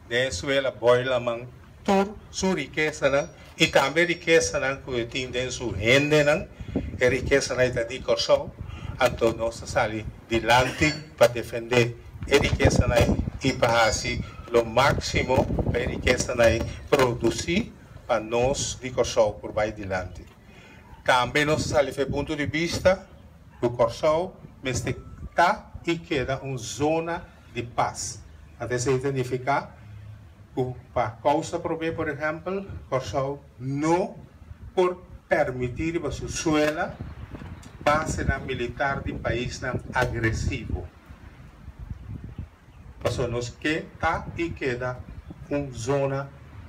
Den e suela boi laman tur su rikesanan i tambe rikesanan ku e tin den su hendenan, e rikesanan ei ta di Kòrsou, anto nos ta sali dilanti pa defendé e rikesanan ei i pa hasi lo máksimo pa e rikesanan ei produsí pa nos di Kòrsou por bai dilanti. Tambe nos ta sali for e punto di bista ku Kòrsou mester ta i keda un zona di pas. Anto esei ta nifiká ku pa kousa promé, por ehèmpel, Kòrsou no por pèrmití riba su suela basenan militar di paisnan agresivo. Pasobra nos ke ta i keda un zona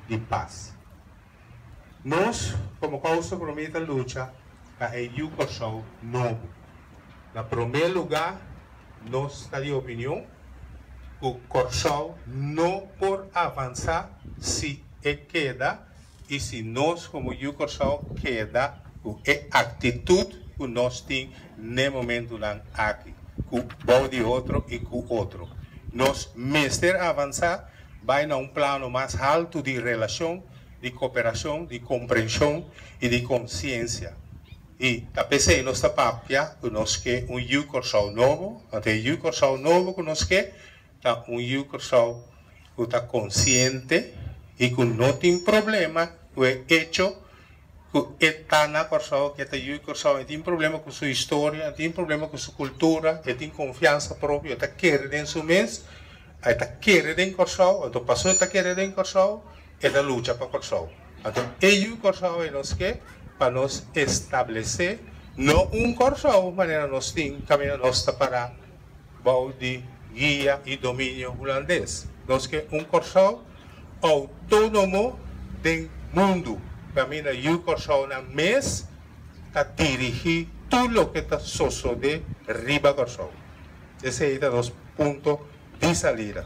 di pas. Nos komo Kousa Promé ta lucha pa e yu Kòrsou nobo. Na promé lugá nos ta di opinion ku Kòrsou no por avansá si e keda i si nos komo yu Kòrsou keda ku e aktitut ku nos tin n'e momentunan aki, ku bou di otro i ku otro. Nos mester avansá bai na un plano mas haltu di relashon, di koperashon, di komprenshon i di konsiensia. I ta p'esei nos ta papia ku nos ke un Yu Kòrsou nobo. Anto e Yu Kòrsou nobo ku nos ke ta un Yu Kòrsou ku ta konsiente i ku no tin problema ku e echo ku e ta na Kòrsou, ku e ta Yu Kòrsou. E tin problema ku su historia, e tin problema ku su kultura, e tin konfiansa propio, e ta kere den su mes, e ta kere den Kòrsou. Anto pasobra e ta kere den Kòrsou, e ta lucha pa Kòrsou. Anto e yu Kòrsou ei nos ke pa nos establesé no un Kòrsou manera nos tin kaminda nos ta pará bou di guia i dominio hulandes. Nos ke un Kòrsou outónomo den mundu kaminda yu Kòrsounan mes ta dirigí tur loke ta sosodé riba Kòrsou. Esei ta nos punto di salida.